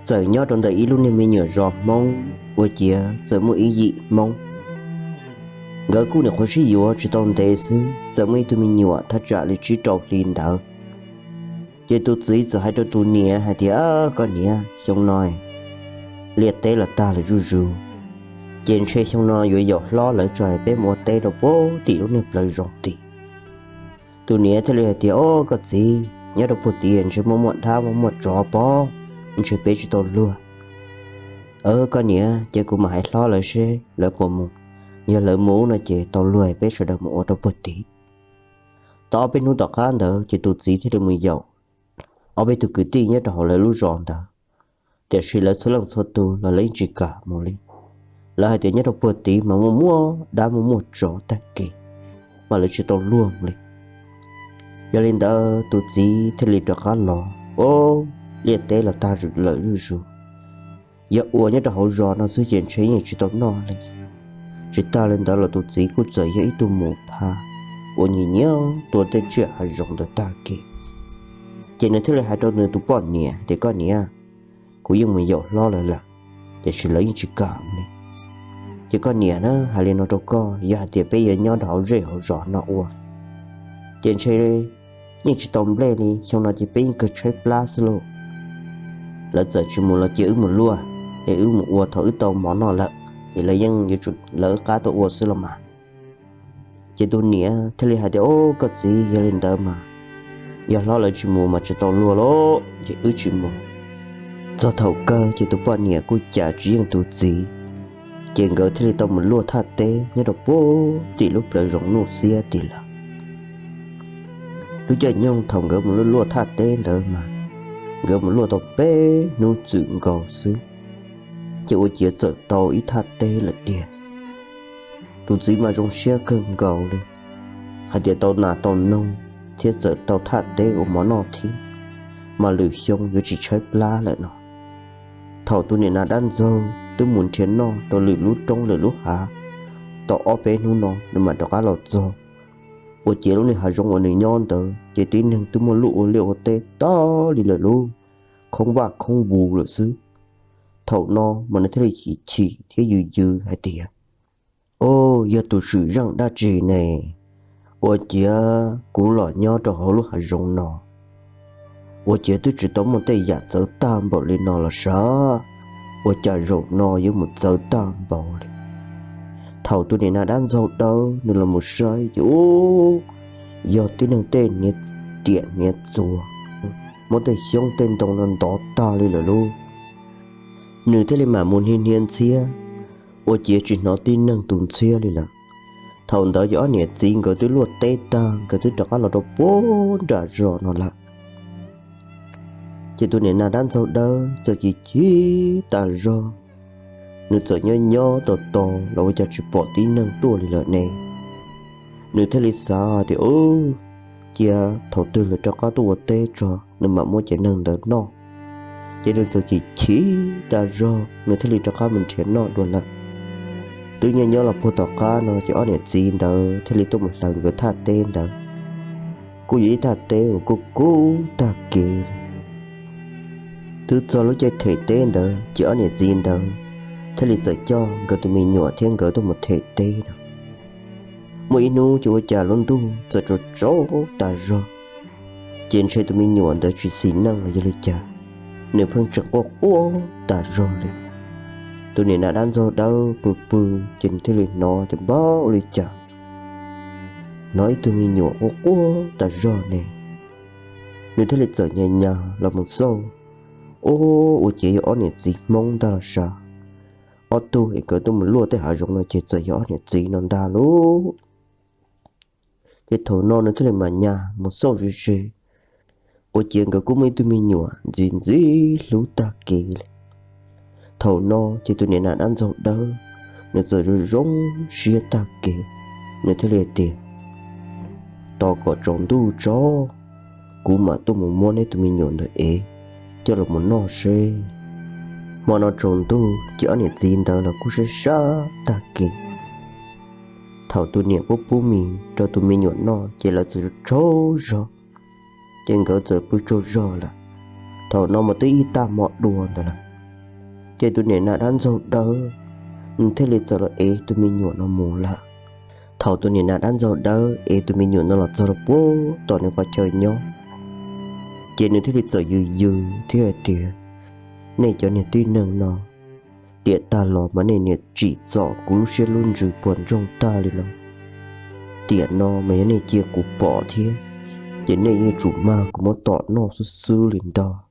Txawm nyob rau ntawm ib lub niag me nyuam zos Hmoob ua ciav txawm muaj ib yim Hmoob, nkawd kuj nyuam qhuav sib yuav tsis tau ntev xwb, txawm muaj ib tug me nyuam thaj tsam li tsib rau hli ntawd. Ces tus txiv txawm hais rau tus niam hais tias, Koj niam, xyoo no liaj teb los tag lawm zuj zus, ces ntshe xyoo no yuav yaum hlob lawv tso peb mus ua teb rau puag tim lub niag plawv zoov tid. Tus niam thiaj li hais tias, Au, koj txiv, nyob rau puag tid ntshe muaj muaj dab muaj muaj tsov pob, ntshe peb tsis tau luag. Aw, koj niam, ces kuv mam hais hlob lawv seb lawv puas mus. Yog lawv mus no ces tau luag peb sawv daws mus ua rau puag tid. Tau ob peb hnub tom qab ntawd ces tus txiv thiaj li mus yaum ob peb tug kwv tij nyob rau hauv lawv lub zos ntawd, tiam sis lawv txhua leej txhua tus los lawv yeej tsis kam mus li. Lawv hais tias nyob rau puag tid mas muaj muaj dab muaj muaj tsov tag kev, mas lawv tsis tau luag li. Yog li ntawd tus txiv thiaj li rov qab los, Au, liaj teb los tag lawm zuj zus, yog ua nyob rau hauv zos no xwb ces ntshe yeej tsis tau noj li. Tsis tas li ntawd los tus txiv kuj txawm yog ib tug mus pha uas nyiam nyiam tua tej tsiaj hav zoov ntawd tag kev. Ces nws thiaj li hais rau nws tus poj niam tias, Koj niam, kuv yeej mus yaum hlob lawv lawm, tiam sis lawv yeej tsis kam li. Ces koj niam na, hais li no rau koj, yog hais tias peb yuav nyob rau hauv zej hauv zos no ua, ces ntshe yeej tsis tau nplej li, xyoo no ces peb yeej kawg tshaib plab xwb lauj. Lawv txawm tsis mus los cia wb mus luaj, es wb mus ua thaum wb tau mov noj lawm, ces lawv yeej yuav tsum lawv qab tuaj ua xwb los mas. Ces tus niam thiaj li hais tias, Au, koj txiv, yog li ntawd mas yog hlob lawv tsis mus mas tsis tau luag lauj, ces wb tsis mus. Txog thaum kawg ces tus poj niam kuj cam tsis yeej tus txiv, ces nkawd thiaj li tau mus luaj thaj teb nyob rau puag tim lub plawv zoov nuj xiab tid lawm. Lub caij nyoog thaum nkawd mus luaj luaj thaj teb ntawd mas nkawd mus luaj tau peb hnub txwm nkaus xwb, ces ua ciav txawm tau ib thaj teb lawm tiag. Tus txiv mas zoo siab kawg nkaus li, hais tias tau nas tau noog thiab txawm tau thaj teb ua mov noj thiab, mas lwm xyoo yuav tsis tshaib plab lawm no. Thaum tus niam nas dab ntxaug twb mus nrhiav noj rau lwm lub roob lwm lub hav, tau ob peb hnub no nws mam rov qab los txog. Ua ciav lub niag hav zoov uas nws nyob ntawd ces tib neeg twb muaj lub ua liaj ua teb tag li lawm lauj, khoob vaj khoob vus lawm xwb. Thaum no mas nws thiaj li chim chim thiab yws yws hais tias, Au, yog tus swm zeej dab tsi ne, ua ciav kuv los nyob rau hauv lub hav zoov no, ua ciav twb tsis tau muaj tej yam txawv tag npaum li no los sav, ua cas zaum no yuav mus txawv tag npaum li. Thaum tus niam nas dab ntxaug dawb nws los mus saib ces, u, yog tib neeg tej hniav riam hniav txuas, muab tej xyoob tej ntoo no ntov tag li lawm lauj. Nws thiaj li mam mus hnia hnia ntxhiab, ua ciav tsis hnov tib neeg tus ntxhiab li lawm. Thaum ntawd ces ob niam txiv nkawd twb luaj teb tag, nkawd twb rov qab los rau puag nram zos no lawm. Ces tus niam nas dab ntxaug dawb txawm chim chim tas zog, nws txawm nyob nyob tos tos los ua cas tsis pom tib neeg tuaj li lawm ne. Nws thiaj li xav tias, u, cia thaum twg lawv rov qab tuaj ua teb tso nws mam muab cov neeg ntawd noj. Ces nws txawm chim chim tas zog, nws thiaj li rov qab mus nrhiav noj dua lawm. Twb nyob nyob los puag tom qab no ces ob niam txiv ntawd thiaj li tuaj mus hlawv nkawd thaj teb ntawd. Kuj yog ib thaj teb uas kuj kub tag kev li. Twb txog lub caij them teb ntawd ces ob niam txiv ntawd thiaj li txawm coj nkawd tus me nyuam thiab nkawd tuaj mus them teb no. Muaj ib hnub ces ua cas lub ntuj txawm tsaus tsaus tas zog, ces ntshe tus me nyuam ntawd tsis xis neej los yog li cas, nws pheej tseem quaj quaj tas zog li. Tus niam nas dab ntxaug dawb pw pw, ces nws thiaj li hnov tias npab ua li cas hnov ib tug me nyuam quaj quaj tas zog ne. Nws thiaj li txawm nyas nyas los mus xauj, u, ua ciav yog ob niam txiv Hmoob ntag los sav. Ob tug es nkawd tuaj mus luaj tej hav zoov no ces txawm yog ob niam txiv no ntag lauj. Ces thaum no nws thiaj li mam nyas mus xauj ze ze, ua ciav nkawd kuj muaj ib tug me nyuam ntxim ntxim hlub tag kev li. Thaum no ces tus niam nas dab ntxaug dawb, nws txawm zoo zoo siab tag kev, nws thiaj li hais tias, tos kom tsaus ntuj tso, kuv mam tuaj mus muab neb tus me nyuam ntawd ev coj los mus noj seb. Hmo no tsaus ntuj ces ob niam txiv ntawd los kuj sab sab tag kev. Thaum tus niam pub pub mis rau tus me nyuam noj ces lawv txawm tsaug zog, ces nkawd txawm pw tsaug zog lawm. Thaum no mas twb ib tag hmo dua ntawd lawm. Ces tus niam nas dab ntxaug dawb nws thiaj li txawm los ev tus me nyuam no mus lawm. Thaum tus niam nas dab ntxaug dawb ev tus me nyuam no los txog rau puag tom nws qhov chaw nyob, ces nws thiaj li txawm yws yws thiab hais tias, nej cov niag tib neeg no, tiam tag los mas nej niam tsim txom kuv lub siab lub ntsws puas ntsoog tag li no. Tiam no mas yog nej cia kuv pom thiab, ces nej yuav tsum mag kuv muab tom noj xwb xwb li ntag.